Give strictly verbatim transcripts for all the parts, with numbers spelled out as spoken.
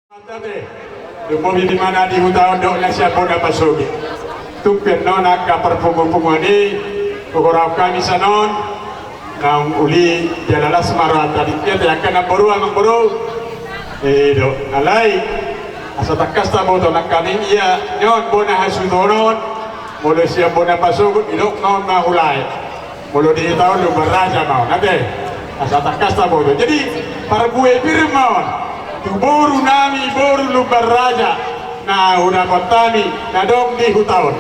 Ate, lumobi ma na di huta on dohot na sian bona pasogit. Tung pe annon angka parpungupunguan i hugoraon hami sian on, naung uli jala las ma rohanta di, ate, angka namboru, amangboru. I do, alai asa tangkas taboto nangkaning ia nion bona hasuhuton on. Molo sian bona pasogit, didok ma on ma hulae. Molo di hita on Lumban Raja ma on, ate. Asa tangkas taboto. Jadi parbue pir ma on tu boru nami, boru Lumban Raja, na hudapot hami na adong di huta on.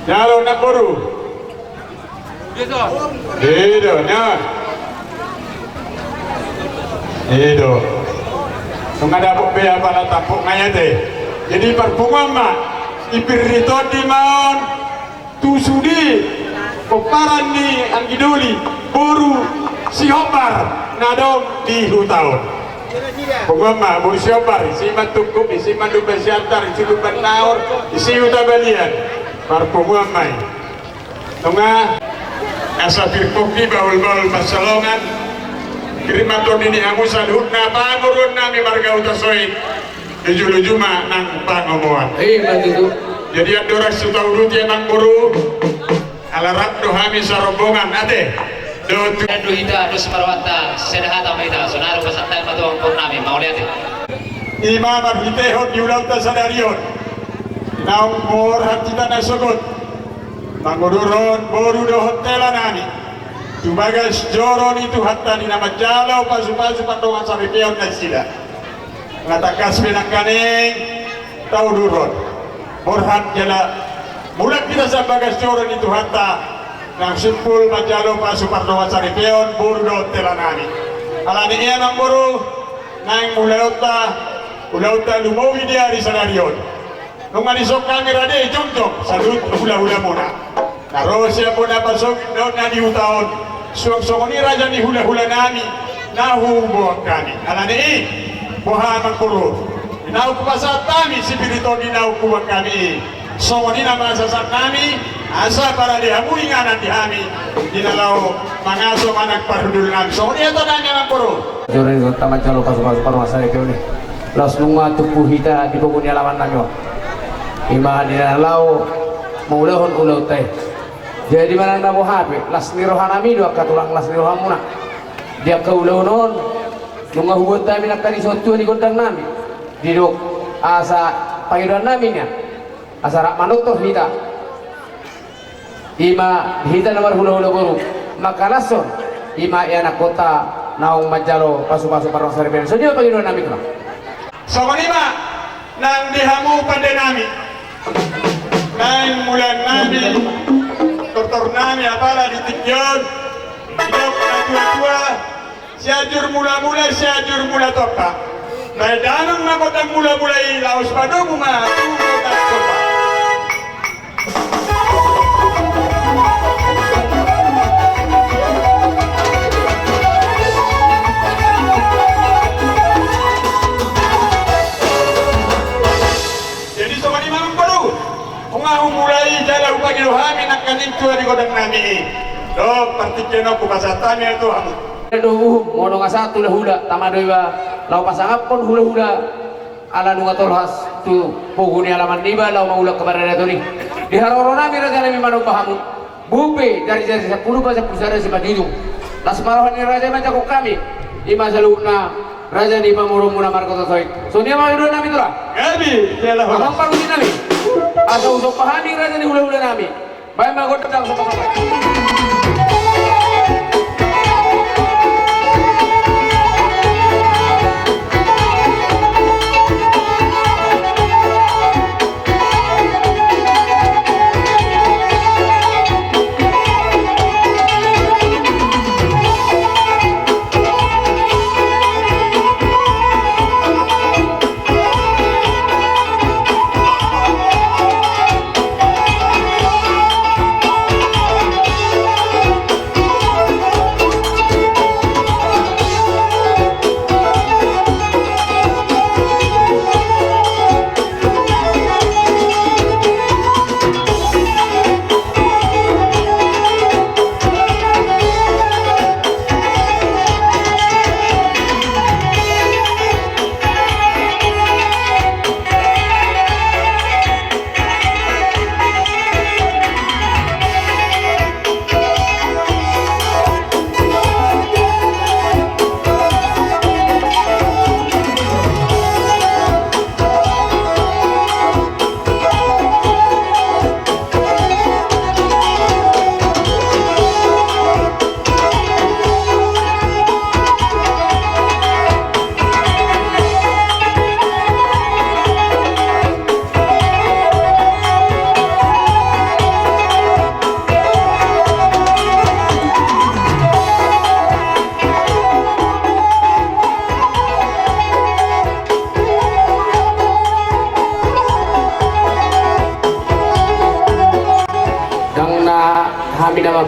Jalo, namboru. I do, nion. I do. Nunga dapot be apala tampuk nai, ate. Jadi parpunguan ma, i pir ni tondi ma on tu sude pomparan ni anggi doli, boru Sihombar na adong di huta on. Punguan ma, boru Sihombar, isi ma Tungkup, isi ma Lumban Siantar, isi Lumban Nahor, isi Huta Balian. Parpunguan ma i. Nunga asa pir pongki bahulbahul pansalongan. Pir ma tondi ni hamu saluhutna pamoruon nami marga Hutasoit. Lujuluju ma nang pangomoan. I ma tutu. Jadi andorang so tauduti, amangboru, ala rap do hami sarombongan, ate. Dohot tu- Ando hita dos ma rohanta, sada hata ma hita, sonari pasahat ma tu amangboru nami, mauliate. I ma marhitehon di ulaonta sadari on, naung borhat hita nasogot manguduron boru dohot hela nami tu bagas joro ni Tuhanta di na manjalo pasupasu pardongansaripeon nasida. Nga tangkas pe nangkaning tauduron, borhat jala mulak hita sian bagas joro ni Tuhanta, naung simpul manjalo pasu pardongansaripeon boru dohot hela nami. Alani i, amangboru, naeng ulaonta, ulaonta lumobi di ari sadari on. Nunga dison hami rade jongjong saluhut hulahulamuna na ro sian bona pasogit dohot na di huta on. Suang songon i raja ni hulahula nami na huboan hami. Alani i, boha, amangboru, naung hupasahat hami sipir ni tondi naung huboan hami i. Songon i nama sasahat nami, asa parade hamu inganan di hami di na laho mangaso manang parhundul nami. Songon i hata nami, amangboru. Joro ni Tuhanta manjalo pasupasu pardongansaripeon i. Laos nunga tumpu hita di pogu ni alaman nami on, i ma di na laho mangulahon ulaonta i. Jadi manang na boha pe, las ni roha nami do angka tulang, las ni rohamuna. Di angka ulaon on nunga huboan hami nangkaning songon tua ni gondang nami, didok asa pangidoan nami nian, asa rap manortor hita. I ma hita na marhulahula boru mangkalashon i ma ianakhonta naung manjalo pasupasu pardongansaripeon. Songon i ma pangidoan nami, tulang. Songon i ma nang di hamu pande nami. Naeng mulaon nami tortor nami apala di tingki on. Didok natuatua: Sianjur mulamula, Sianjur mula tompa. Baen damang ma gondang mulamula i, laos padomu ma tu gondang somba. Jadi songon i ma, amangboru, nunga humulai jala hupangido hami nangkaning tua ni gondang nami i. Dohot partingkian on hupasahat hami tu hamu. Dohot uhum, molo nunga sahat hulahula, tama do iba laho pasangaphon hulahula, ala nunga tolhas tu pogu ni alaman niba laho mangulahon hamaradaton i. Di haroro nami, raja nami, manomba hamu. Boi pe jarijari sampulu pa sampulu sada simanjujung. Las ma roha ni raja i manjangkon hami. I ma saluhutna raja ni pamoruonmuna marga Hutasoit. Songon i ma pangidoan nami, tulang. Gabe jala horas. Amang pargonsi nami, asa husomba hami raja ni hulahula nami. Baen ma gondang somba.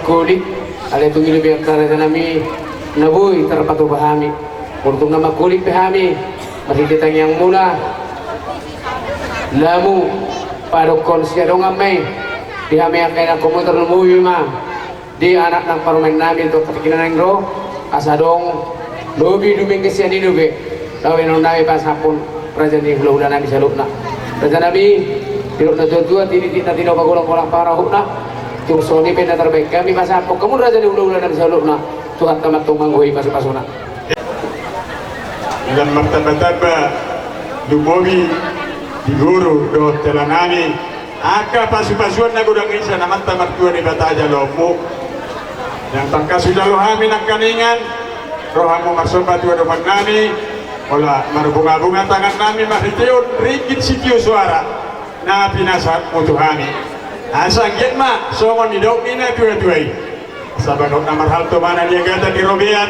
Mangkulit, alai tung i do be angka raja nami na boi tarpatupa hami. Molo tung na mangkulit pe hami marhite tangiangmuna, lamu padokhon siadongan ma i di hami angka inangkomu, tarlumobi ma di anak nang parumaen nami tu angka tingki na naeng ro, asa adong lobi dumenggan sian i do be. Laho bahenon nami pasahathon raja ni hulahula nami saluhutna. Raja nami, didok na tuatua, tinitik na tinopa, golanggolang pangarahutna. Tung songon i pe na tarbahen hami pasahathon hamu raja ni hulahula nami saluhutna. Tuhanta ma antong manggohi pasupasuna. Dang martambatamba lumobi di guru dohot hela nami angka pasupasuan na godang i, sai amanta martua Debata jaloonmu. Dang tangkas hujalo hami nangkiningan, ro hamu marsomba tu adopan nami, olo marbungabunga tangan nami marhitehon ringgit sitio soara na pinasahatmu tu hami. Asa anggiat ma songon nidok ni na tuatua i. Asa bagot na marhalto ma na niagatan di robean.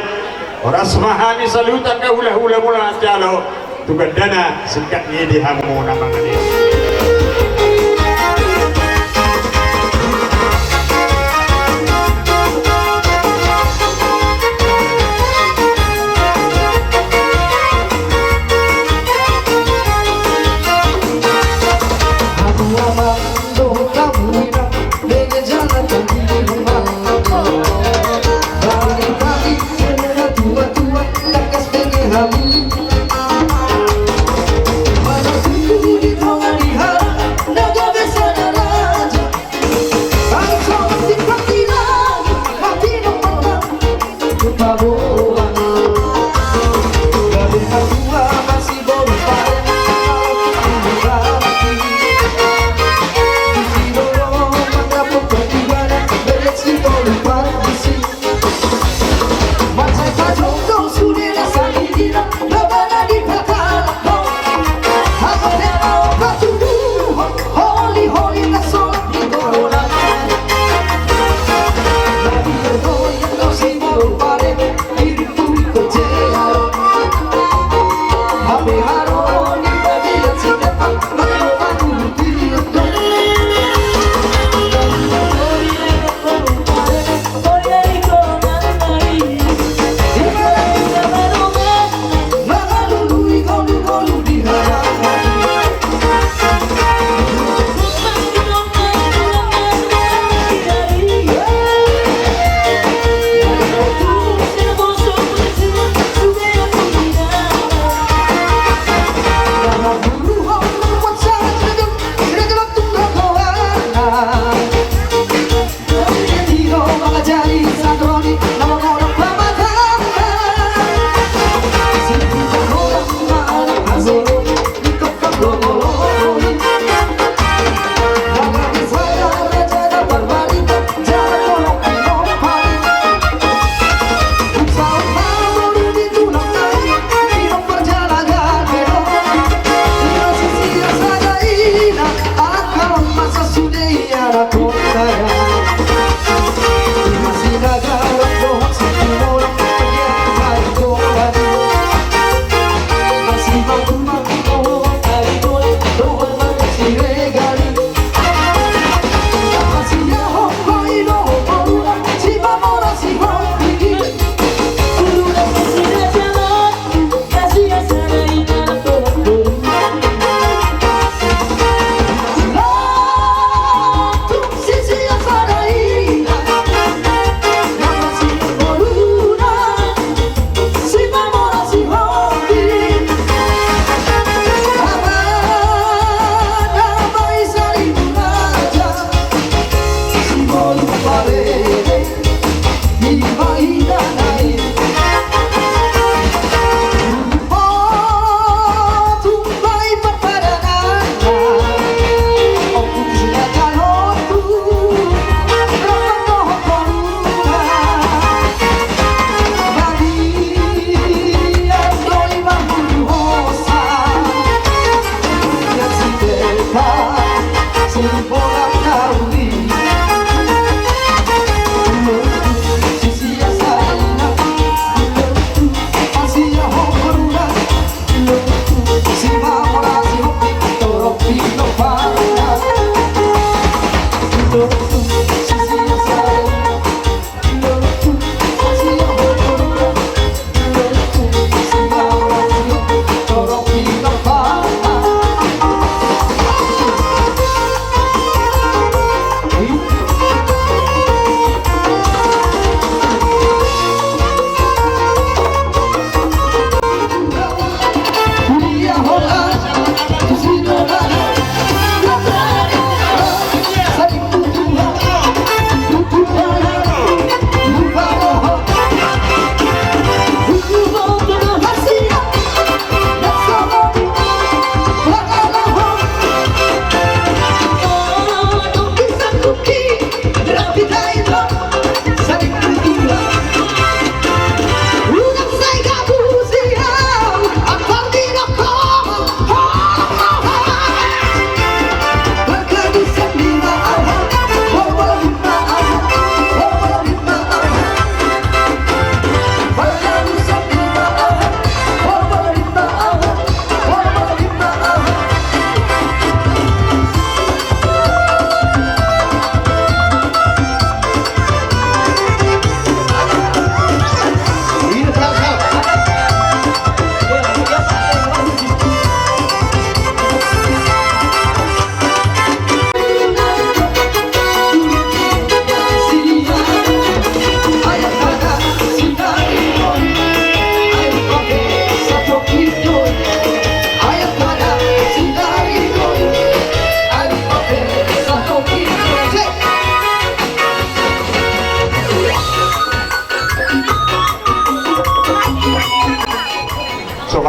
Horas ma hami saluhut angka hulahulamuna manjalo tu gandana, singkat ni i di hamu na mangan i.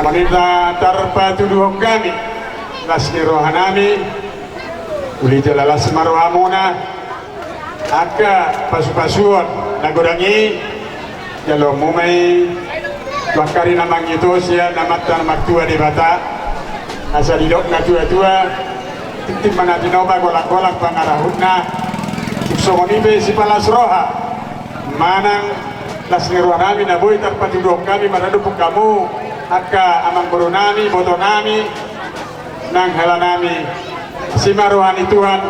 Songon i tarpatuduhon hami las ni rohanami. Uli jala las ma rohamuna. Angka pasupasuon na godang i, jaloonmu ma i tu angka ari na mangitihon sian Amanta na martua Debata. Asa didok na tuatua, tingting ma na tinopa, golanggolang pangarahutna. Tung songon i pe sipalas roha manang las ni rohanami na boi tarpatuduhon hami maradophon hamu angka amangborunami, ibotonami nang helanami. Asi ma roha ni Tuhan,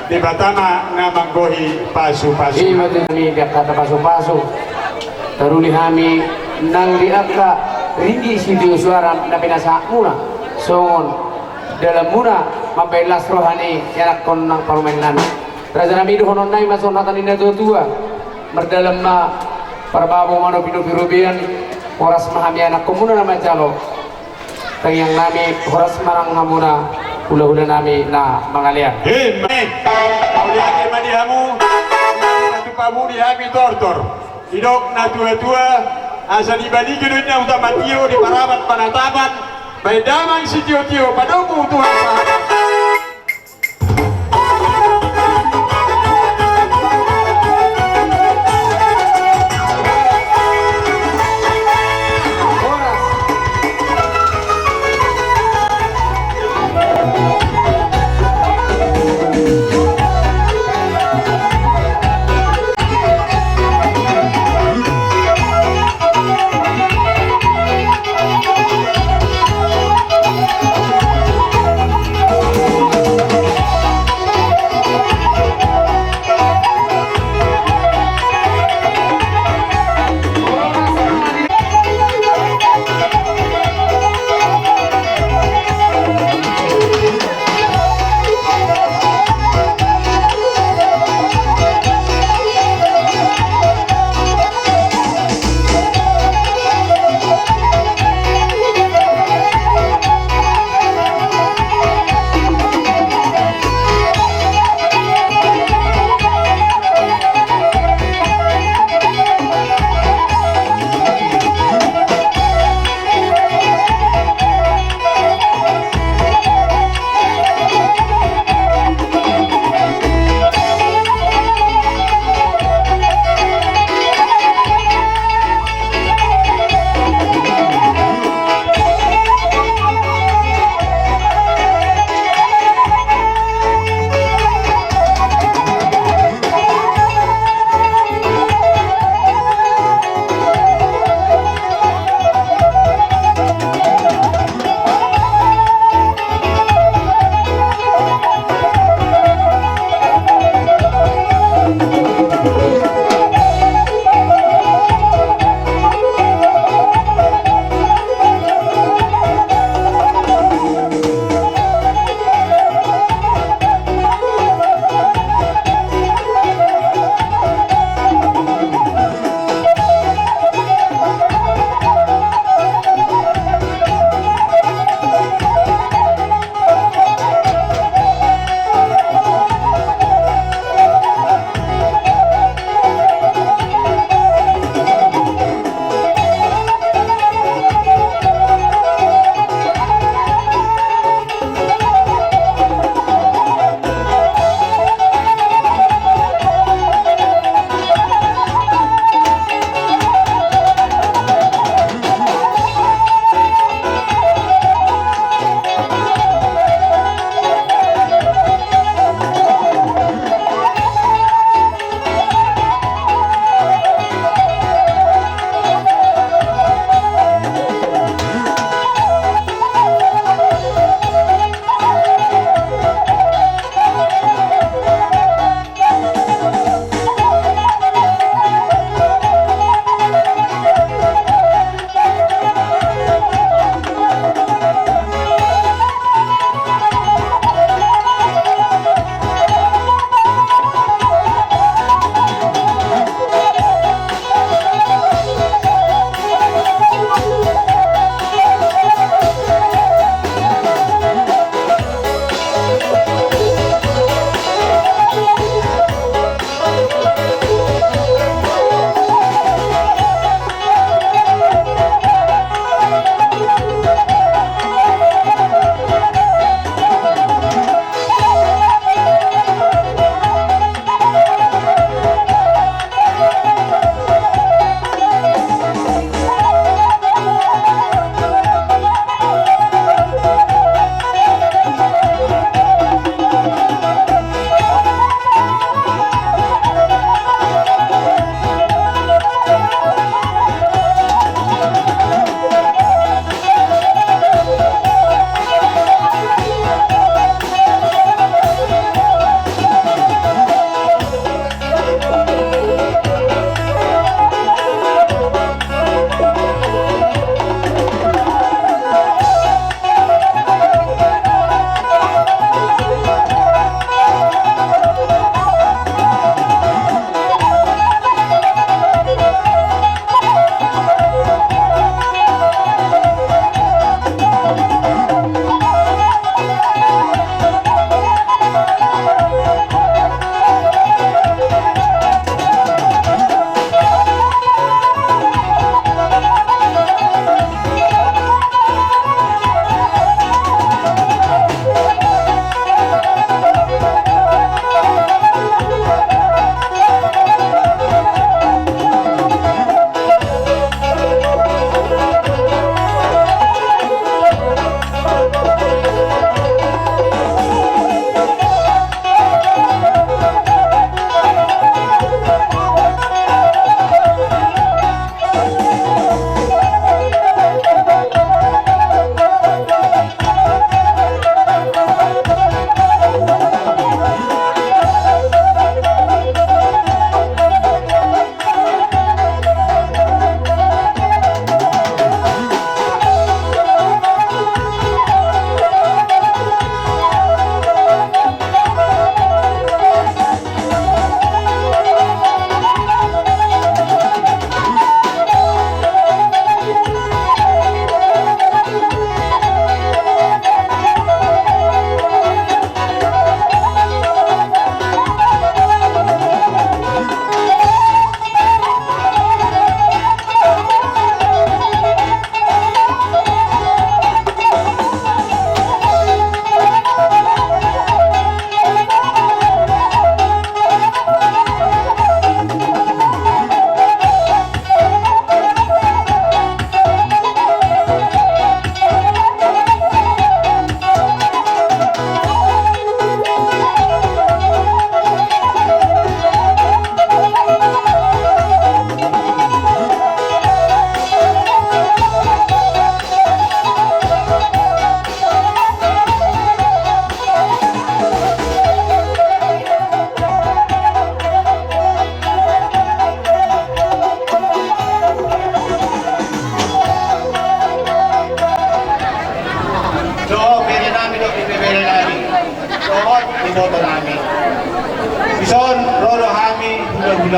Debata ma na manggohi pasupasu. Ima tu nami di angka pasupasu. Taruli hami nang di angka ringgit sitio suara na pinasahatmuna songon dalanmuna mambahen las roha ni ianakhon nang parumaennami. Rajanami, dohononnami ma songon hata ni na tuatua: Mardalan ma parbabo, manopinopi robean, horas ma hami ianakhonmuna na manjalo. Tangiangnami, horas ma nang hamuna hulahulanami na mangalean. Emma. Mauliate ma di hamu, na tupa mudi hami tortor. Didok na tuatua, asa dibaligi do inna huta matio, diparabat panatapan, bahen damang sitiotio, padomu Tuhan sahat.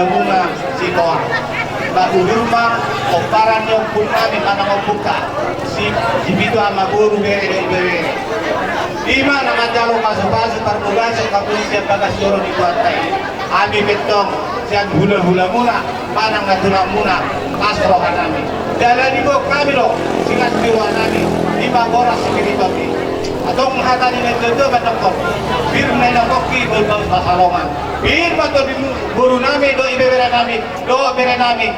Muna Sitoa. Ba udur ma pomparan ni ompun nami manang ompungka. Si, si pitu ama boru bere dohot ibebere. Ima na manjalo pasupasu parbagason pamuli sian bagas joro ni Tuhanta i. Hami pe tong sian hulahulamuna manang na tulangmuna las roha nami. Jala diboan hami do silas ni roha nami. Ima boras sipiriton i. Adong hata ni na jolo mandok, pir ma inapongki bahulbahul pansalongan. Pir ma tondi boru nami dohot ibebere nami dohot bere nami.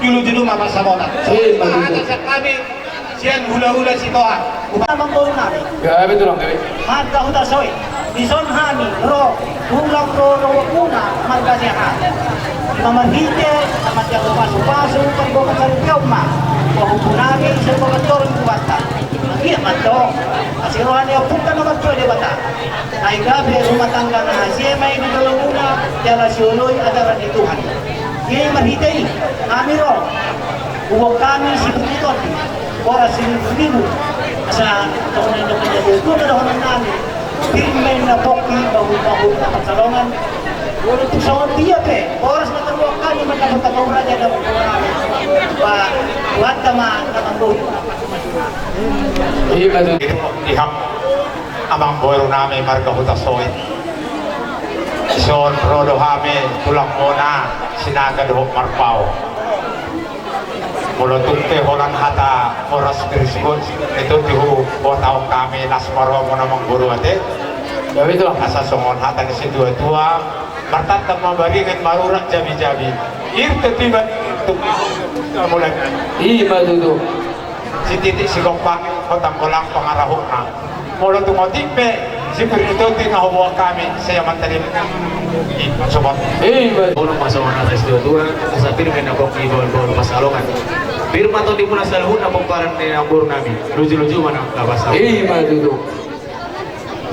Julu-julu ma pansalongan. Ima tutu. Hata sian hami sian hulahula Sitoa. Amang boru nami. Gabe tulang gabe. Marga Hutasoit. Dison hami ro tulang ro dohot muna marga Siahaan. Ima marhite na manjalo pasupasu parbagason i ma. Pahompu nami sian bagas joro ni Tuhanta. Ia mantong. Asi roha ni ompungka na martua Debata. Ai gabe rumah tangga na asi ma i di jolomuna jala sioloi ajaran ni Tuhan. Ia marhite i hami ro. Huboan hami sipir ni tondi boras siribu-ribu. Asa dohonon ni na jolo dohonon nami. Pir ma inapongki bahulbahul pansalongan. Tung songon dia pe boras na tarboan hami mandapot hata raja dapot boras. Ba Tuhanta ma na manggohi. Ima tutu. Di hami amang boru nami marga Hutasoit. Dison ro do hami tulangmuna Sinaga dohot Marpao. Molo tung pe holan hata boras pir sipiriton i huboan hami las ma rohamuna amang boru ate. Gabe tulang. Asa songon hata ni situatua, martanda ma baringan marurat jabijabi. Irte tiba tu mulai. Ima tutu. Sititik sigompa hotang golang pangarahutna. Molo tung otik pe sipir ni tondi na huboan hami sai amanta di sobat. Ima tutu. Olo ma songon hata ni situatua, asa pir ma inapongki bahulbahul pansalongan. Pir ma tondimuna saluhutna pomparan ni amang boru nami. Lujuluju ma na pasal. Ima tutu.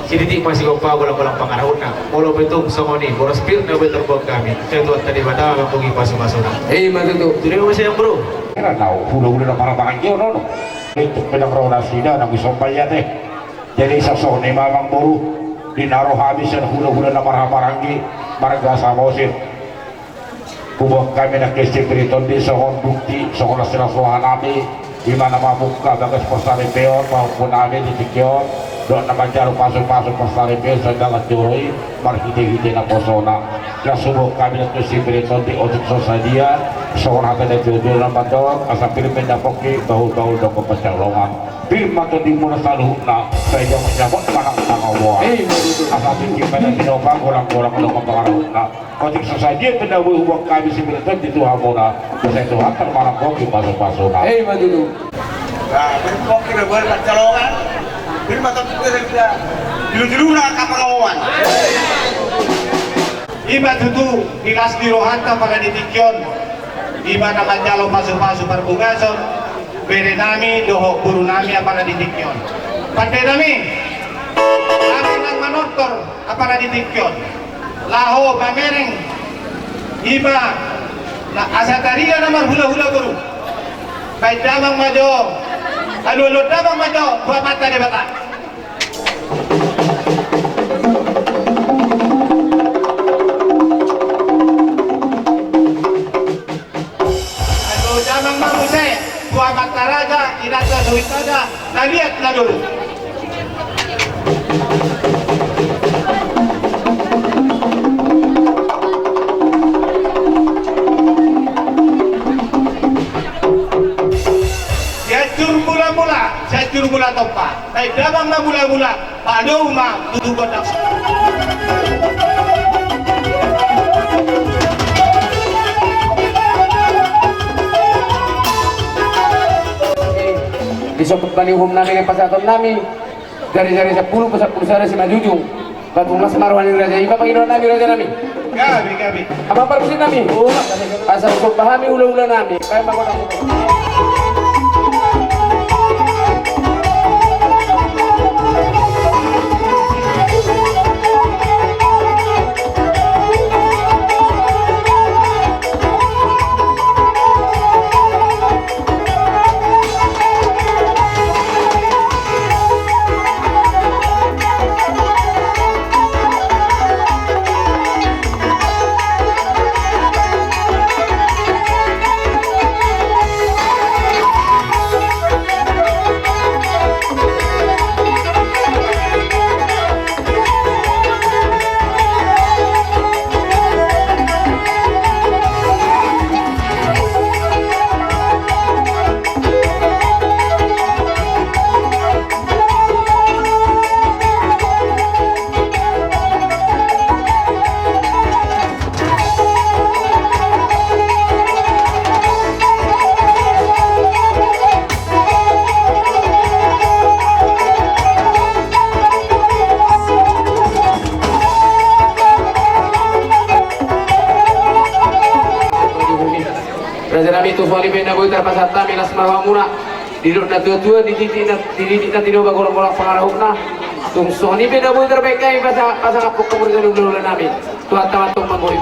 Sititik ma sigompa golang-golang pangarahutna. Molo pe tung songon i boras pir na boi tarboan hami, sai Tuhanta Debata ma manggohi pasupasuna. Ima tutu. Tudu ma sai amang boru. Hera nau hulahula na marhahamaranggi on. Itu pedang ro nasida na gisomba i ate. Jadi songon i ma amang boru, di na ro hami sian hulahula na marhahamaranggi marga Samosir. Huboan hami nangkin sipiriton i songon bukti songon las ni las roha nami. Ima na mamungka bagas parsaripeon pahompu nami di tingki on dohot na manjalo pasupasu parsaripeon sian bagas joro i marhitehite naposona. Las huboan hami nangkin sipiriton i otik so sadia songon hata ni na jolo na mandok asa pir ma inapongki bahulbahul dohot pansalongan. Pir ma tondimuna saluhutna sai jamot-jamot ma nang pangomoan. Ima tutu. Asa tingki ma na tinopa golang-golang dohot pangarahutna. Otik so sadia pe na boi huboan hami sipiriton i tu hamuna. Sai Tuhanta ma na manggohi pasupasuna. Ima tutu. Pir ma inapongki bahulbahul pansalongan. Pir ma tondimuna saluhutna. Julu-juluna angka pangomoan. Ima tutu di las ni rohanta apala di tingki on. Ima na manjalo pasupasu parbagason bere nami dohot boru nami apala di tingki on. Pande nami, hami nang manortor apala di tingki on. Laho mamereng ima na asa taringot na marhulahula boru. Baen damang ma jo, alualuhon damang ma jo tu Amanta Debata. Alualuhon damang ma muse tu Amanta Raja, Inanta Soripada, na liat na duru. Sianjur mulamula, Sianjur Mulatompa. Baen damang ma mulamula, padomu ma tutu gondang. Di son bani uhum nami, pasahaton nami. Jari-jari sampulu, pasampulu sada simanjujung. Batu emas ma roha ni raja i, ima pangidoan nami raja nami. Gabe, gabe. Amang parmusik nami. Asa husomba hami hulahula nami. Baen ma gondang. Hami tu sude pe na boi tarpasahat hami las ma rohamuna. Didok na tuatua, dididik na, dididik na tinopa, golanggolang pangarahutna. Tung songon i pe na boi tarbahen hami pasa, pasangaphon hamu hulahula nami. Tuhanta ma antong manggohi.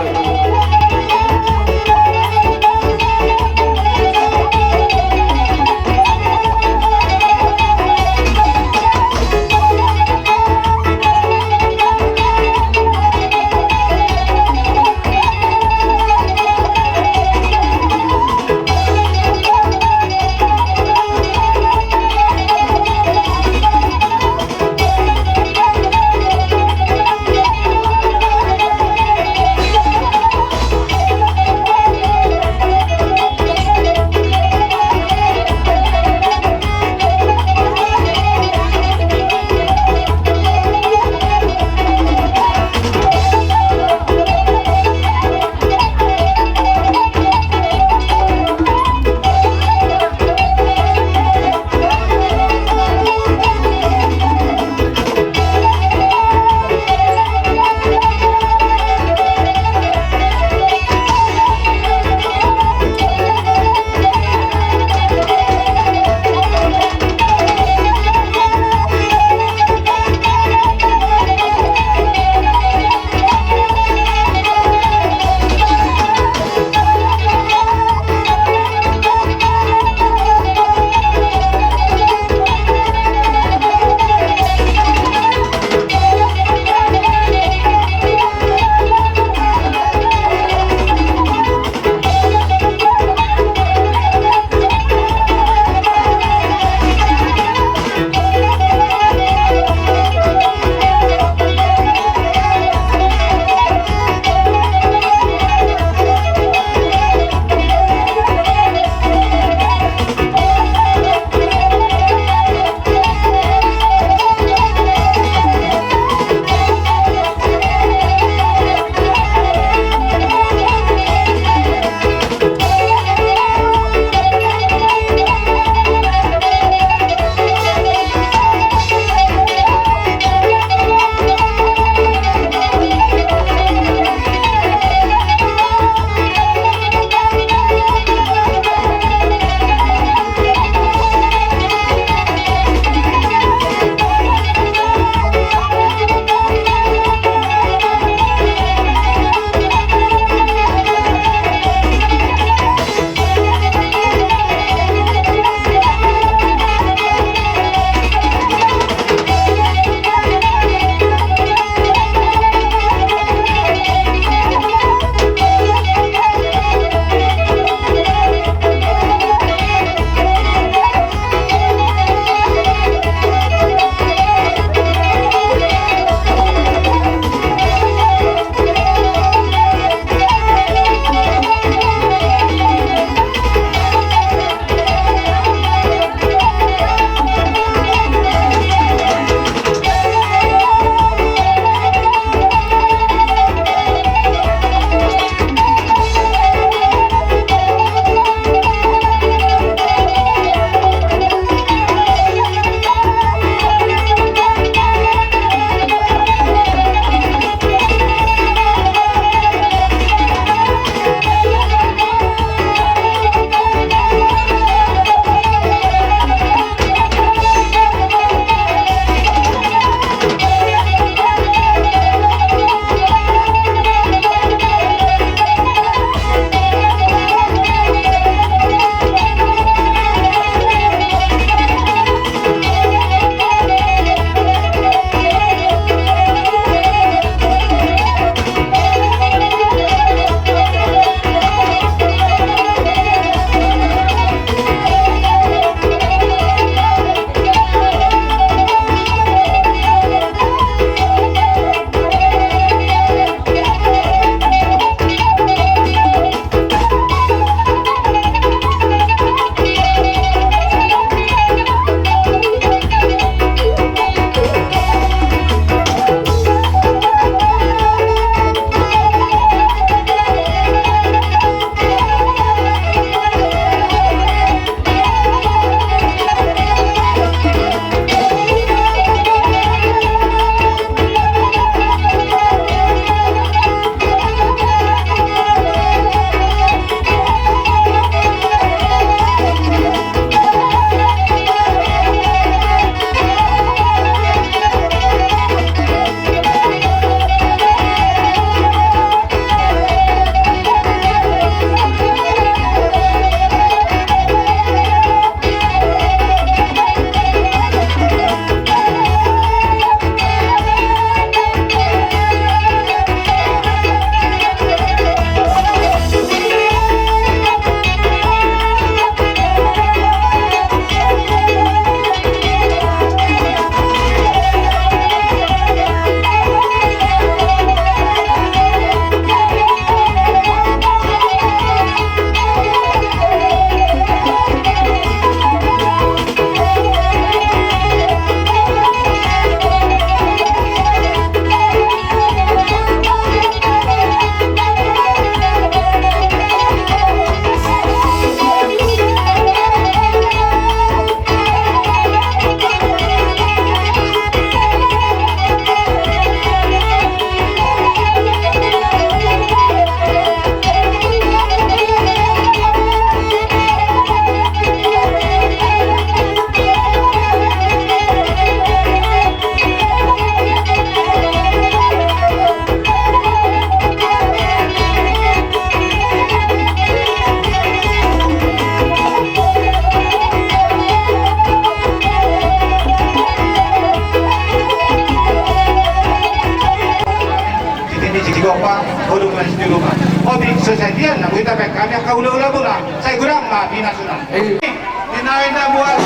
Di na ina mual.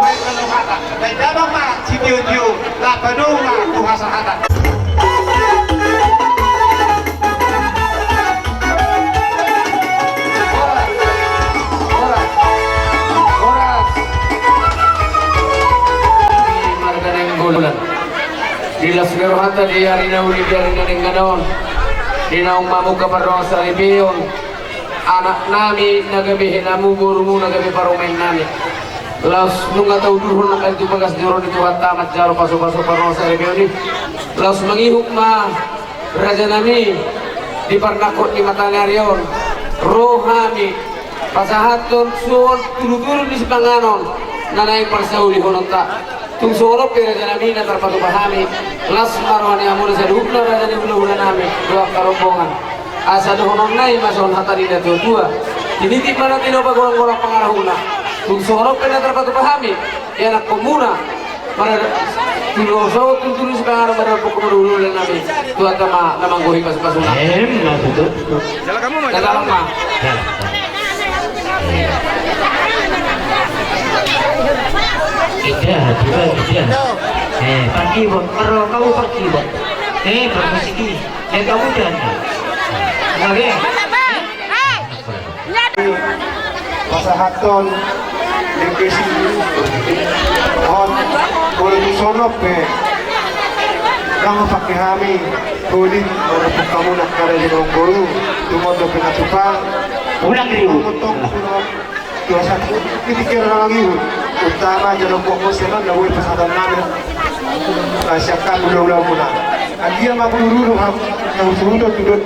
Baik kalau kata. Baik damang ma sitio-tio. Lapa dong ma tu hasahatan. Horas. Horas. Horas. Marga Nainggolan. Di las ni rohanta di ari na uli di ari na denggan on. Di naung mamungka parrohasaripeon. Anak nami na gabe henamu, borumu na gabe parumaen nami. Laos nunga taudurhon nangkin tu bagas joro ni Tuhanta manjalo pasu-pasu parrohasaripeon i. Laos mangihut ma raja nami di parnangkok ni mata ni ari on. Ro hami pasahathon suhut tudu-tudu ni sipanganon na naeng parsaulihononta. Tung songon on pe raja nami na tarpatupa hami, las ma roha ni hamuna saluhutna raja ni hula-hula nami, dohot angka rombongan. Asa dohononna i ma songon hata ni na tua-tua. Tinitip ma na tinopa golang-golang pangarahutna. Tung songon on pe na tarpatupa hami, ianakhonmuna. Mara tulo sohot tutu ni sipanganon mara pokok mara hula-hula nami. Tuhanta ma na manggohi pasu-pasuna. Em, ma tutu. Jala hamu ma, jala hamu ma. Jala. Ida, tiba, ida. Eh, pangkibot, perro kau pangkibot. Eh, permusiki. Eh, kau dan. Oke. Pasahathon dengke si on. Molo tu sonon pe. Nang pake hami. Godin, molo pake hamu nang kare di nonggoru. Tumon dope na tupang. Ulang ribu. Motong surat. Biasa, ini kira lagi, utama jalan pokok senan, na ue pasahaton nami. Na siap kan, udah, udah, udah. Agia ma buru-buru, ha, na usudo, tudut.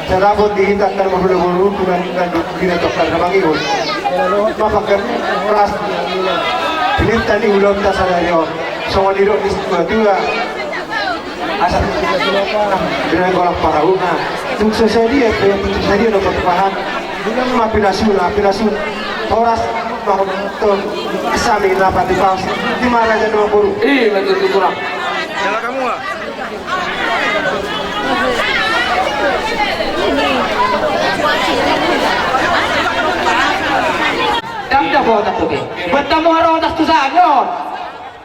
Saya dapat di hita, kan, buru-buru, tuhan, kan, di hita, kan, na mangiut. Ma pakai keras. Ini tadi udah, tak sadar, yo. Songon didok di situ, dua. Asa. Dengan golak parahuna. Tung so sadia, tung so sadia dapat paham. Dengan ma pinasuna, pinasuna. Horas, mahon, tung. Sami dapat dibahas. Di mana aja dua guru. Ih, lanjut kurang. Jalan kamu, ah. Dang dah bawa tak oke. Bertemu harus atas tuh saja.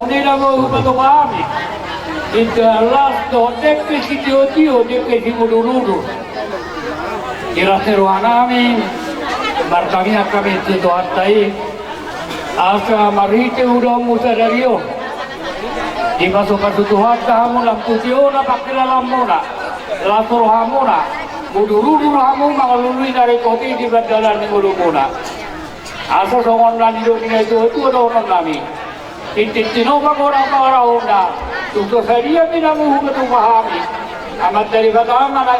Nina ma hupatupa hami. Inda las dohot dengke sitio-tio, dengke simudur-udur. Di las ni roha nami, martangiang hami tu Tuhanta i. Asa marhite ulaonmu sadari on. Dipasu-pasu Tuhanta hamu lam putiona pangkilalaanmuna. Las rohamuna. Mudur-udur hamu mangalului na ringkot i di pandalan ni ngolumuna. Asa songon na nidok ni na tua-tua dohonon nami. Tintin tinopa godang pangarahutna. Tung so sadia pe namu hupatupa hami. Amanta Debata ma na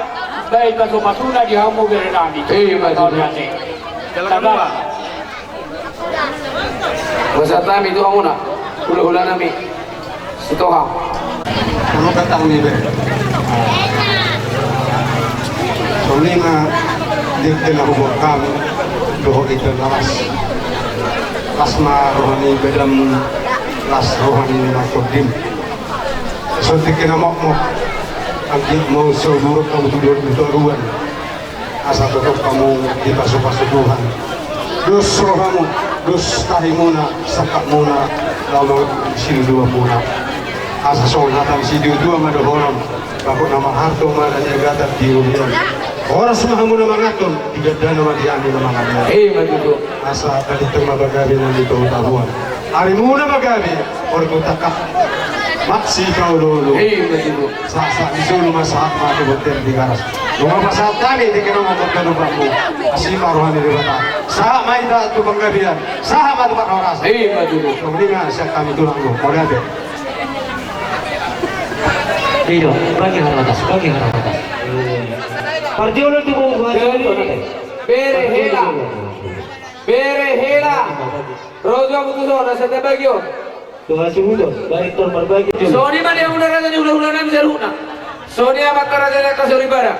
baen pasu-pasuna di hamu bere nami. Eh, maju. Jalan. Pasahat hami tu hamuna. Hula-hula nami. Sitoha. Kamu datang ni be. Songon i ma di tengah umur kami dohot i pe na las. Las ma roha ni bedam, las roha ni na todim. Songon i kena mokmok. Anggiat ma so buruk kamu tu dua puluh dua. Asa totop hamu dipasu-pasu Tuhan. Dos rohamu, dos tahimuna, sangkapmuna, laho siluduanmuna. Asa songon hata ni situa-tua ma dohonon, bakok na marharto ma na niagatan di ulian. Horas ma hamu na manganhon, di gandana ma di hami na mangabean. Eh, ma tutu. Asa tadintong ma pagabe na di tahu-tahuan. Arimuna ma gabe, horbo tangkap. Maksi kau dulu. Eh, ma tutu. Sahat-sahat ni solu ma sahat ma tu bontean di garas. Nunga pasahat hami di kena ma bontean umpammu. Asi ma roha ni Debata. Sahat ma hita tu panggabean. Sahat ma tu parhorasan. Eh, ma tutu. Songon i ma sian hami tulang do. Mauliate be. Ido, bagi haratas, bagi haratas. Parjolo tu bung. Jadi, bere hela. Bere hela. Rojo putus on, asa tabagi on. Tuhan subuton, baik tor marbagi. Songon i ma di hamuna raja ni hula-hula nami saluhutna. Songon i amanta raja ni angka soripada.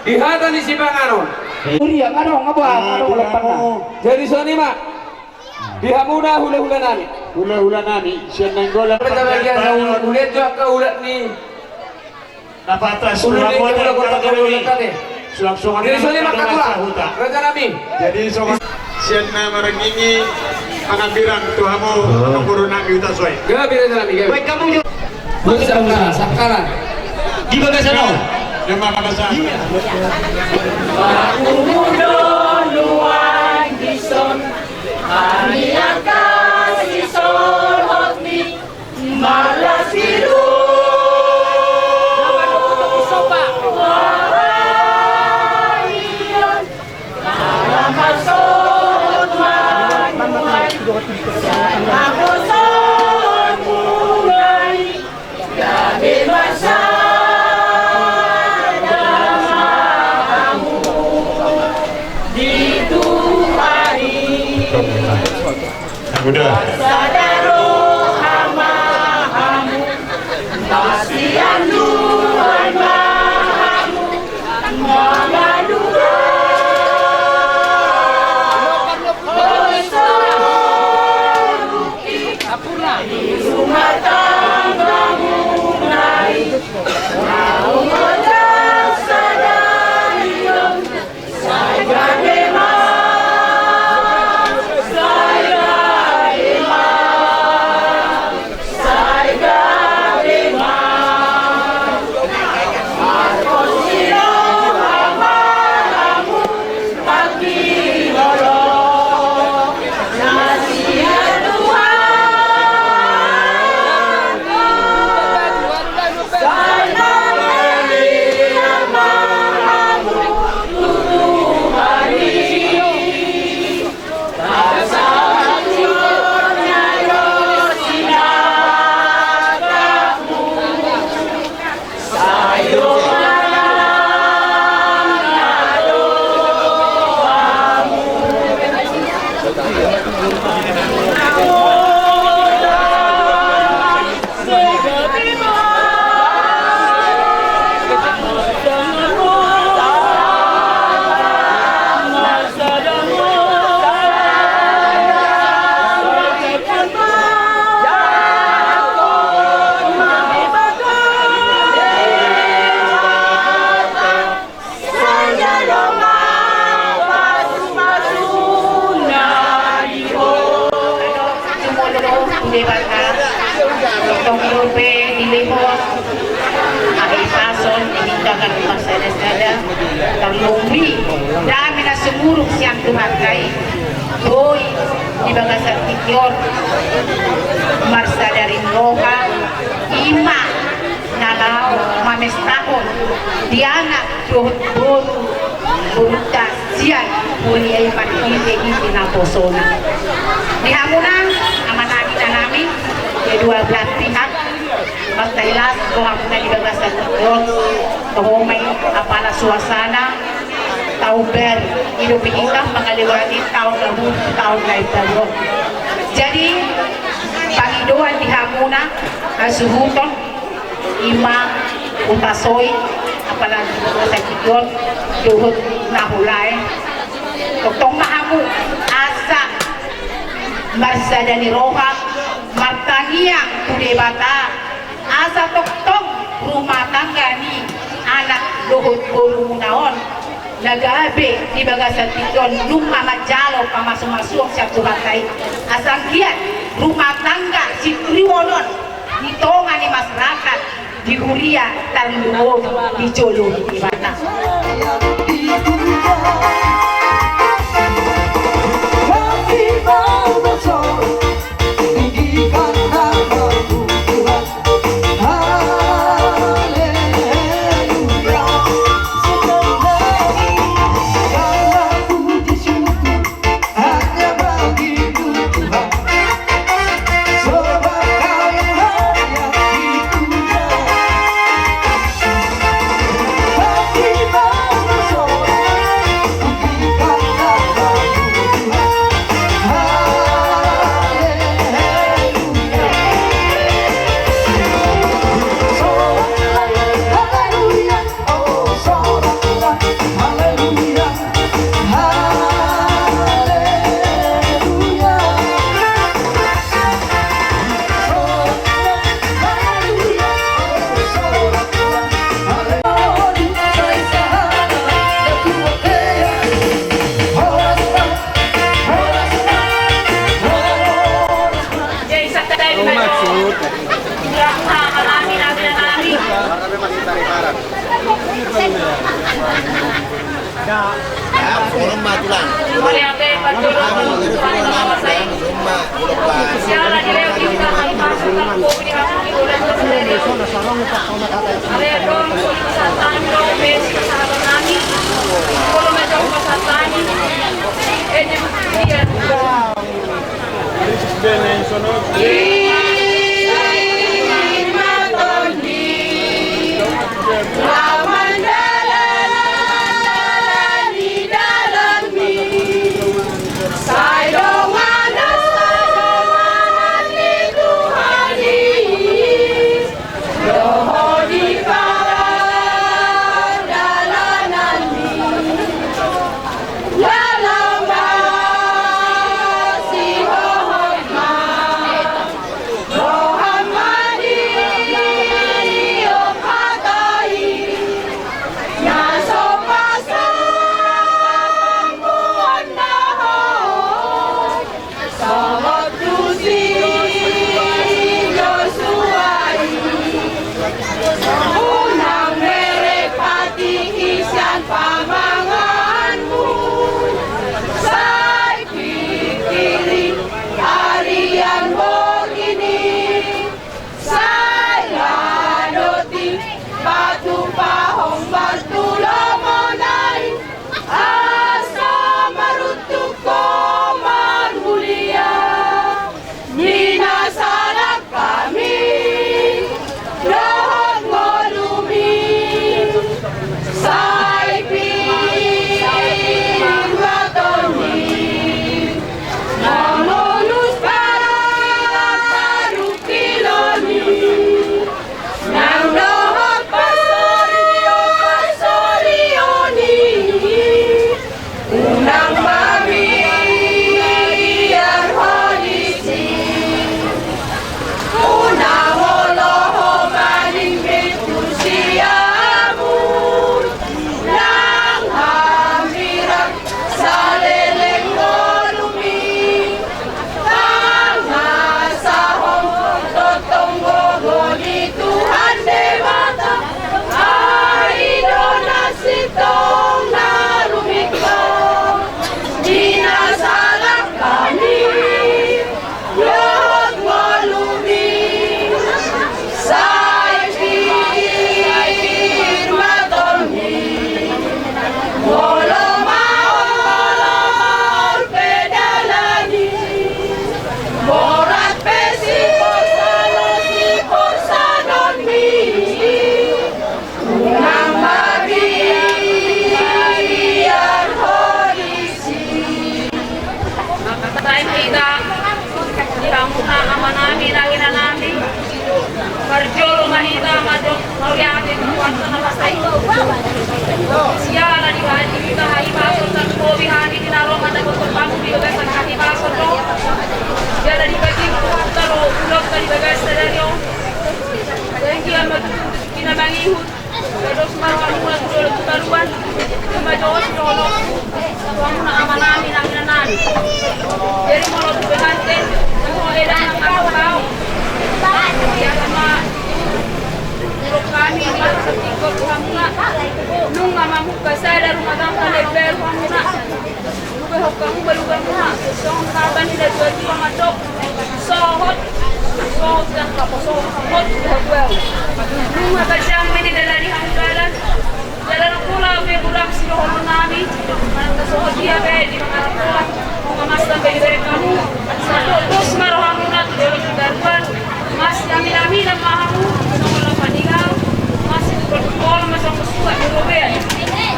Di hata ni sipanganon. Kuria, ngadong, apa, ngadong, lepan. Jadi songon i ma. Di hamuna hula-hula nami. Hula-hula nami, sian Nainggolan. Peta bagian na ulian jo angka ulat ni. Dapat ras. Ulu ni ulat ni ulat ni. Suang-suangan. Jadi songon i ma angka tulang. Raja nami. Jadi songon. Sian na marngingi pangambirang tu hamu, oh, amang boru nami Hutasoit. Gabe, raja nami, gabe. Baik, hamu jo. Buat siapa? Sakala. Di bagasan on. Dia mah bagasan. Iya. Aku mudo nuan dison. Kami angka sisolhot ni. Marlas pilu. Udah. Sada roha ma hamu, pasti anduan ma hamu, mangaduga. Di rumah tanggamu nai, mau modal sadari on. Jumolo tu Debata, tong dope dilehon hahipason di hita ganup marsadasada, tarlumobi dame na sumurung sian Tuhanta i, boi di bagasan tingki on marsadari ni roha, ima na laho mamestahon di anak dohot boru, borunta sian huria i marhitehite naposona. Di hamuna, amanami, inanami, kedua belah pihak, martailas do hamuna di bagasan on, toho ma i apala suasana taon baru, i dope hita mangalewati taon na burju, taon na imbaru on. Jadi, pangidoan di hamuna hasuhuton, ima Hutasoit, apalagi Hutasoit dohot na hulae. Tongtong ma hamu asa marsada ni roha, martangiang tu Debata, asa tongtong rumah tangga ni anak dohot borumuna on na gabe di bagasan tingki on, nunga manjalo pamasumasuon sian Tuhanta i, asa anggiat rumah tangga siturion on di tonga ni masyarakat, di huria, tarlumobi di jolo ni Debata. Unang merepati sian pamanganmu, sai pikkiri arian borngin i, sai ladoti patupahon tu lomo nai, asa maruntuk ho marmulia. Ni na salak hami dohot ngolumi, sai pir ma tonggi mangolus parungkilon i. Nang dohot pansorion, pansorion i, unang mabiar ho disi. Unang olo ho maning tu siamun, nang hambirang saleleng ngolumi. Pangasahon tongtong gogo di Tuhan Debata, ai do na sintong na rumingkot. Di na salak hami dohot ngolumi, sai pir ma tonggi. Molo maol pe dalan i, borat pe siporsanon, siporsanonmi, unang mabiar ho disi. Sai hita di hamuna amanami nang inanami. Parjolo ma hita mandok mauliate tu Tuhanta na masa i. Siala di hita hahipason, tarlumobi hami di na ro mandapothon hamu di bagasan hahipason do. Siala di bagi Tuhanta do ulaonta di bagasan sadari on. Dengki ama tutu di na mangihut. Dos ma rohamuna tu dolok tu toruan. Ima dos dolok tu hamuna amanami nang inanami. Jadi molo tu bebante, molo eda nang au au. Ia sama dolok hami di masa tingkol tu hamuna. Nunga mamungka sada rumah tangga level hamuna. Luga hokka mu baluga muna songon hata ni natuatua mandok. Sohot, sohot dan kapo sohot, sohot di hatuahu. Nunga tajang mene dalan ni hamu dalan. Dalan pola pe bulang sidohonon nami. Manang tasohot dia pe di mangaran pola. Nunga mas sampe dibereng hamu. Sandok dos ma rohamuna tu dolok tu toruan. Masiaminaminan ma hamu songon lam paningau, masitupoltupol ma songon suhat ni robean.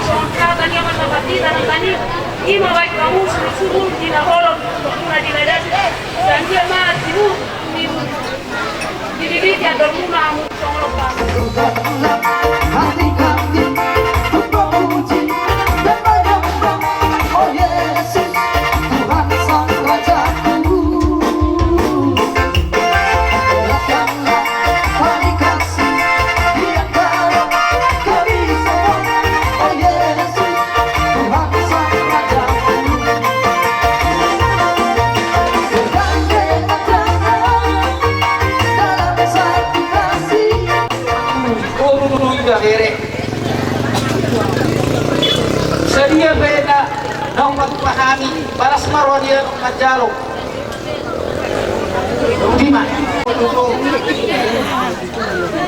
Songon hata ni amanta parhata nangkaning, ima baen hamu sumursumu di na holom, muna di na dati. Sai dia ma timu, timu. Dididiki andormuna hamu songon lam paningau. Sadia pe na naung matupa hami, balas ma roha dia manjalo. Dima.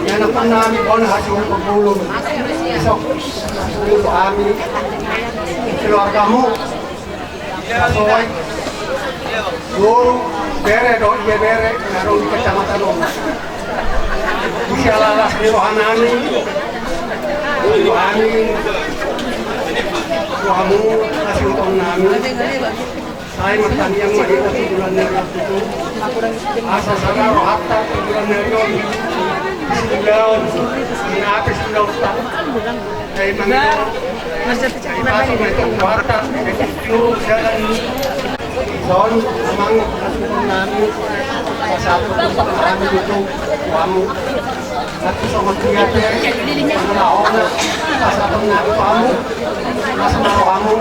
Ia na pernah mi bona hasil pembulung. Sok, pembulung kami. Keluargamu. Soy. Guru. Bere dohot ibebere na adong di kecamatan on. Di siala las ni rohanami, rohanami, rohamu, na sihutonnami. Sai martangiang ma hita tu bulan ni ari on tutu. Asa sada rohanta tu bulan ni ari on. Sulaon, inapis sulaonta. Sai mangido, sai pasu ma i tu rohanta, sai tu jalan ni. Son, amang, asa tu nami tu hamu. Asa tu songon dia te, asa tu nami tu hamu. Asa tu hamu.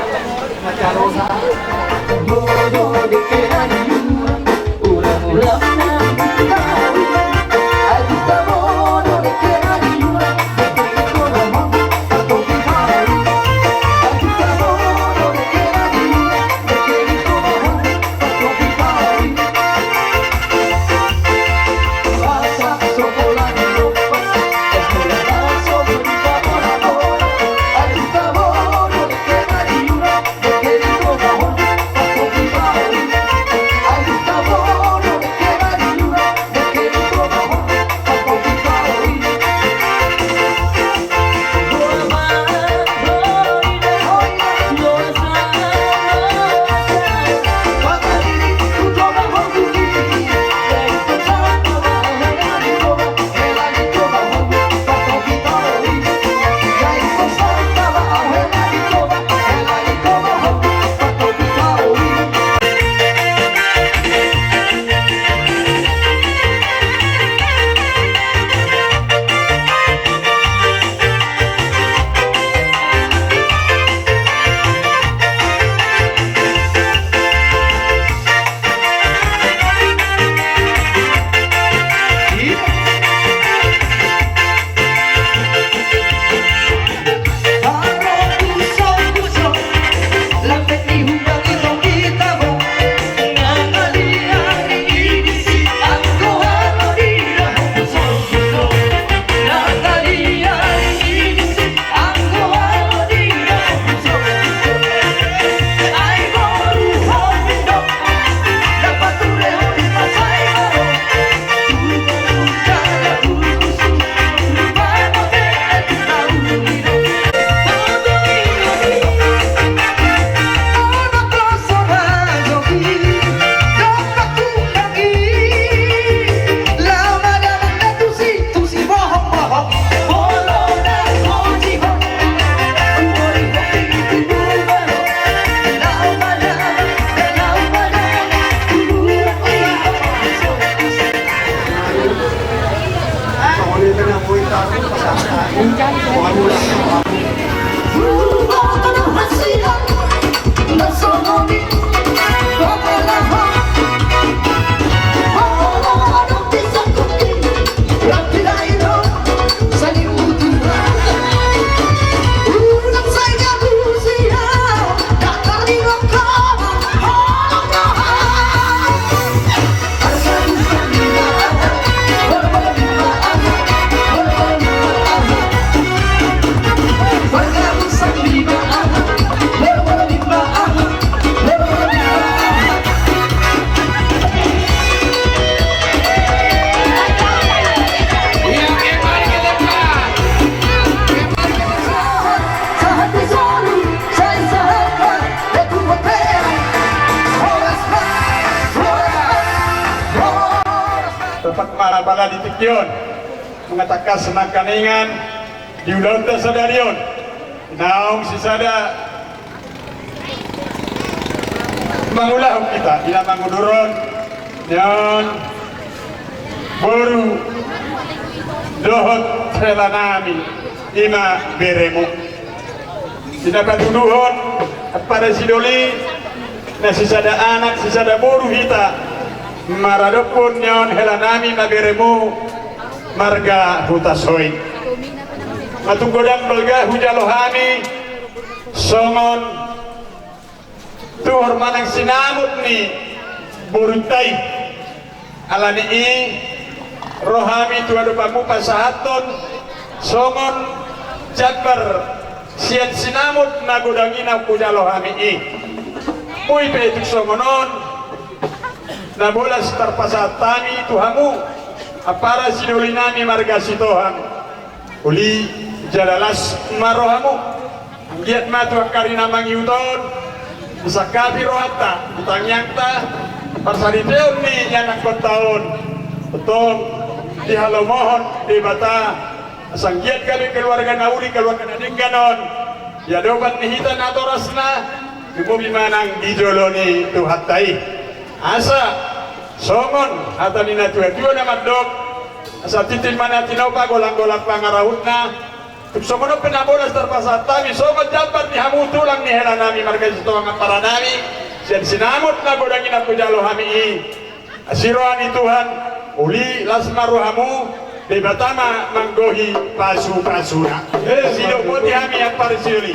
Tepat ma pala di tingki on, mangatangkas nangkaningan di ulaonta sadari on. Naung sisada mangulahon hita, di na manguduron, nion boru dohot helanami, i ma beremu. Di na patuduhon, ampara sidoli, na sisada anak, sisada boru hita, maradophon nion helanami ma beremu, marga Hutasoit. Ma tung godang balga hujalo hami, songon tuhor manang sinamot ni borunta i. Ala ni i, ro hami tu adopanmu pasahathon songon jambar sian sinamot na godang i na hujalo hami i. Boi pe tung songon on, Na bolas tarpasahat hami tu hamu, ampara sidoli nami marga Sitohang. Uli jala las ma rohamu. Anggiat ma tu angka ari na mangihut on disangkapi rohanta, di tangiangta, parsaripeon ni ianakhonta on. Tongtong dihalomohon Debata asa anggiat gabe keluarga na uli, keluarga na denggan on di adopan ni hita natorasna, lumobi ma nang di jolo ni Tuhanta i. Asa songon hata ni natuatua na mandok, asa tintin ma na tinopa, golanggolang pangarahutna. Tung songon on pe na bolas tarpasahat hami songon jambar ni hamu tulang ni hela nami marga Sitohang ampara nami, sian sinamot na godang i na hujalo hami i. Asi roha ni Tuhan, uli las ma rohamu, Debata ma manggohi pasupasuna. Sidok boti hami ampara sidoli.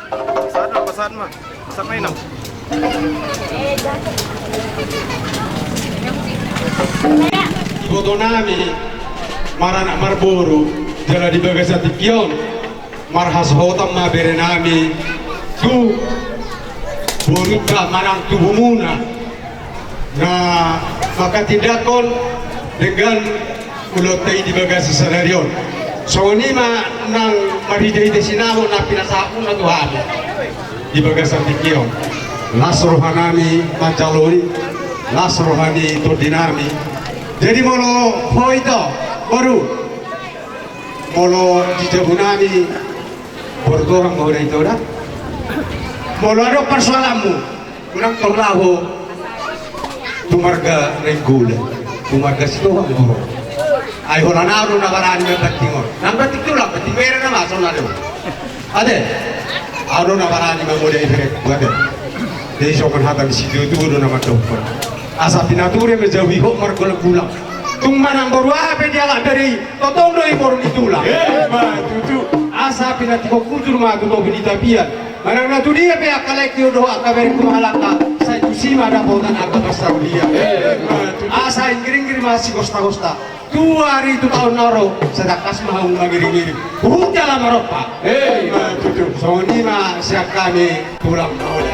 Pasahat ma, pasahat ma. Pasahat ma, Inang. Iboto nami maranak marboru, jala di bagasan tingki on marhasohotan ma bere nami tu borunta manang tubumuna na manghatindanghon denggan ulaonta i di bagasan sadari on. Songon i ma nang marhitehite sinamot na pinasahatmuna tu hami di bagasan tingki on. Las roha nami manjalo i, las roha ni tondi nami. Jadi molo ho ito, boru, molo di jabu nami, boru Torang ma ho da ito da. Molo adong parsoalanmu, unang torlai ho tu marga Nainggolan, tu marga Sitohang ma ho. Ai holan ahu do na barani mambanting on. Nang banting tulang, banting bere nama songon na do. Ate, ahu do na barani mamodai bereku, ate. Jadi songon hata ni situatua do na mandokkon. Asa pinature ma jauhi ho margolanggolang. Tung manang boru aha pe dialap bere i, tongtong do i boru ni tulang. Emma tutu. Asa pinantikhon hujur ma tu topi ni tapian. Manang na tu dia pe angka laengku dohot angka berengku mangalangka, sai tusi ma dapotan angka parsaulian. Emma tutu. Asa inggiringgir ma sigostagosta. Tu ari tu taon na ro, sai tangkas ma hamu mangiringiring. Huhut jala marompa. Emma tutu. Songon i ma sian hami tulang na uli.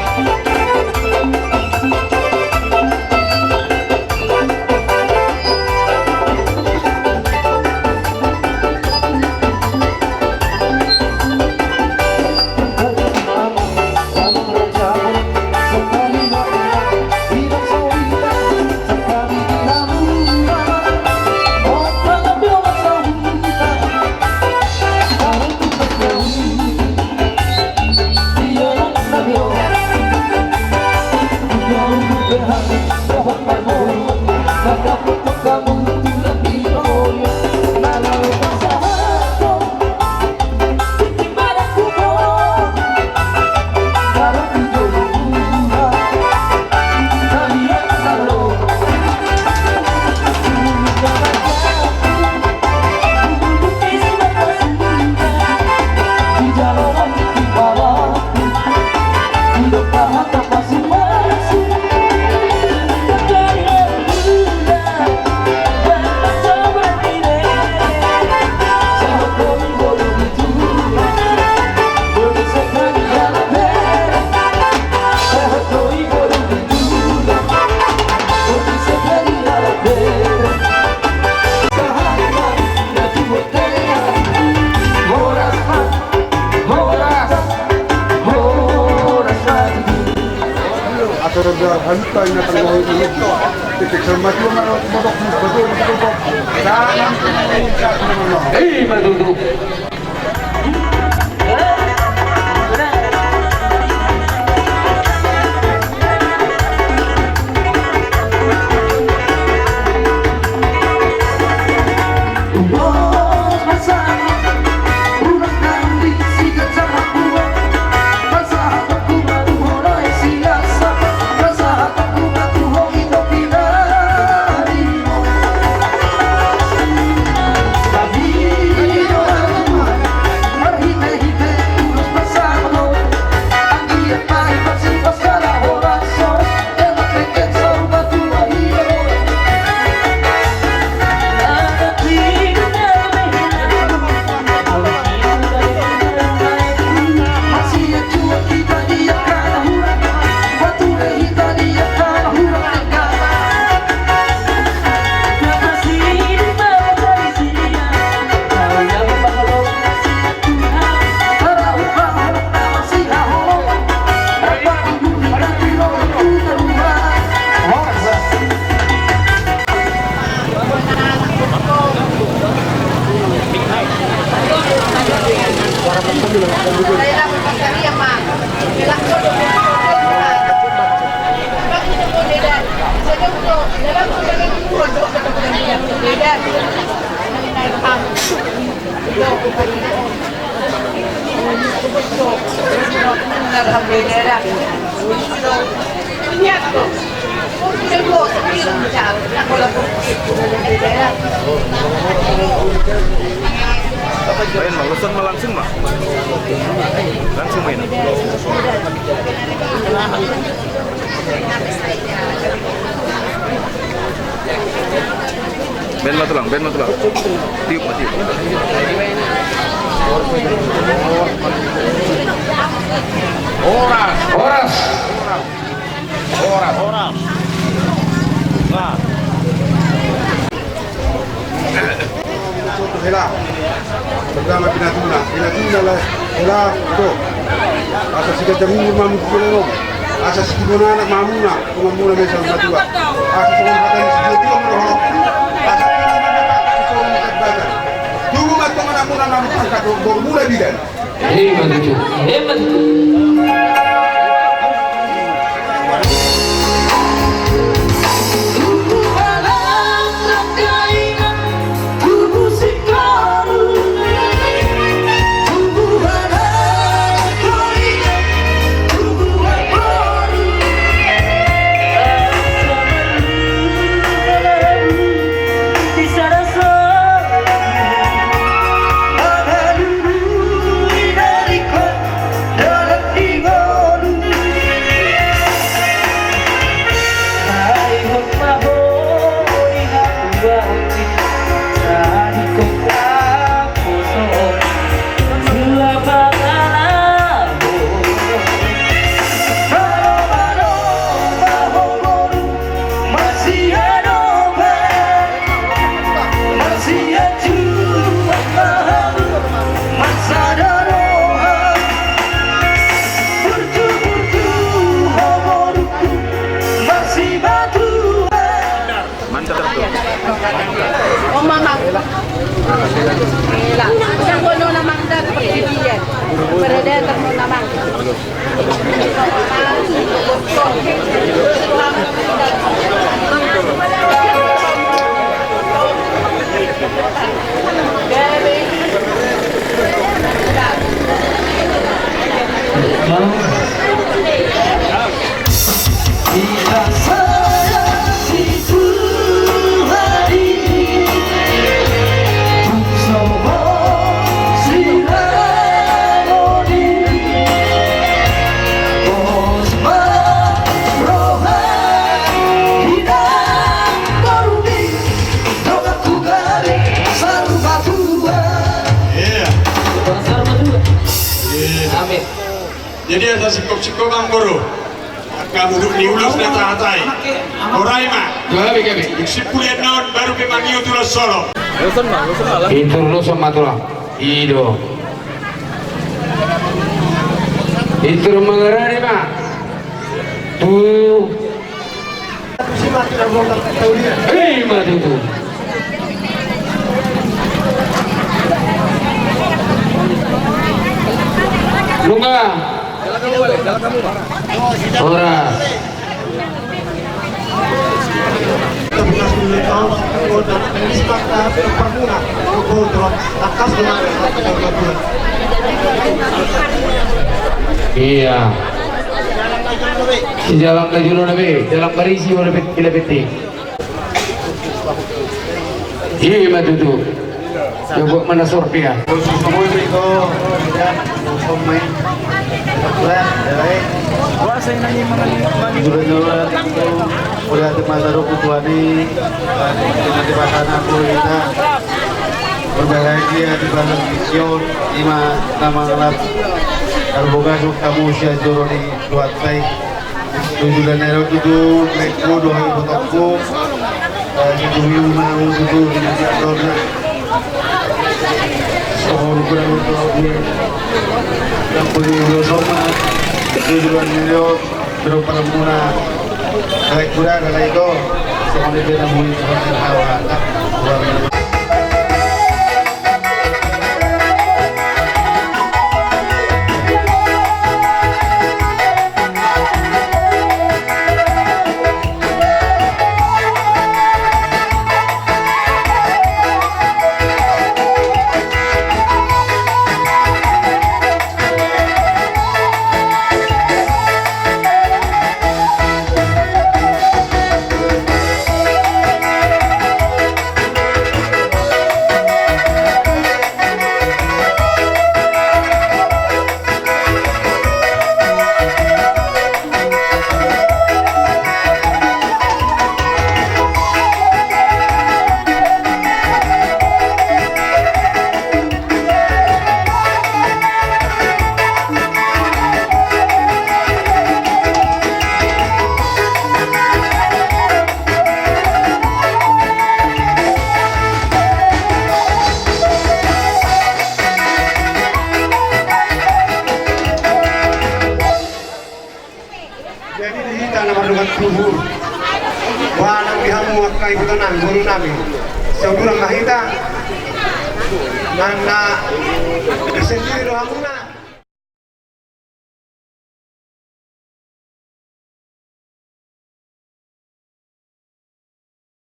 Main ma, langsung ma, langsung ma. Langsung main. Baen ma tulang, baen ma tulang. Tiup ma, tiup. Horas. Horas. Horas. Horas. Hela. Pertama pinatuna, pinatuna la hela do. Asa siganjang umur ma hamu tu joloan on. Asa sitio ni anak ma hamuna, tongamuna ma sian matua. Asa songon hata ni sitio ma roha. Asa tubu ma anakmuna na mungkar batang. Tubu ma antong anakmuna na mungkar, borumuna bidan. Ima tutu. Ima tutu. Mantap tuh. Oh, Mamang. Hela. Udah, gua nona Mamang dah, seperti dia. Beredar, nona Mamang. Iya. Amin. Jadi asa singkop-singkop ma, boru. Angka muduk ni ulos na tahatai. Borai ma. Gabe, gabe. Dung simpulian na on baru pe mangihut ulos solo. Pintor ulos ma tulang. I do. Pintor mangarade ma. Tu. Ima tutu. Nunga. Horas. Iya. Sijalang na jolo na be, jalang Parisi, wala bet-, bila bete. Ima tutu. Coba mana sorpia. Khusus semua itu, ya, somai. Lah, ya, eh. Udah, udah, udah, masa rokok tua di, nanti pasana aku kita. Berbahagia di bulan Sion, ima nama ngelap. Kalau boga suka musia joro di Tuhan tai. Tujuan nero tutu, leko dohai botokko. Eh, tujuan nero tutu, di mana tona. Sohor kurang untuk aku. Yang punya ulo soma. Tujuan nero, berupa muna. Baik, kurang, kalau itu. Soalnya dia namun, soalnya hawa. Kurang. Angka iboto nami, boru nami, sauduran ma hita. Na, na, bisa diri do hamuna.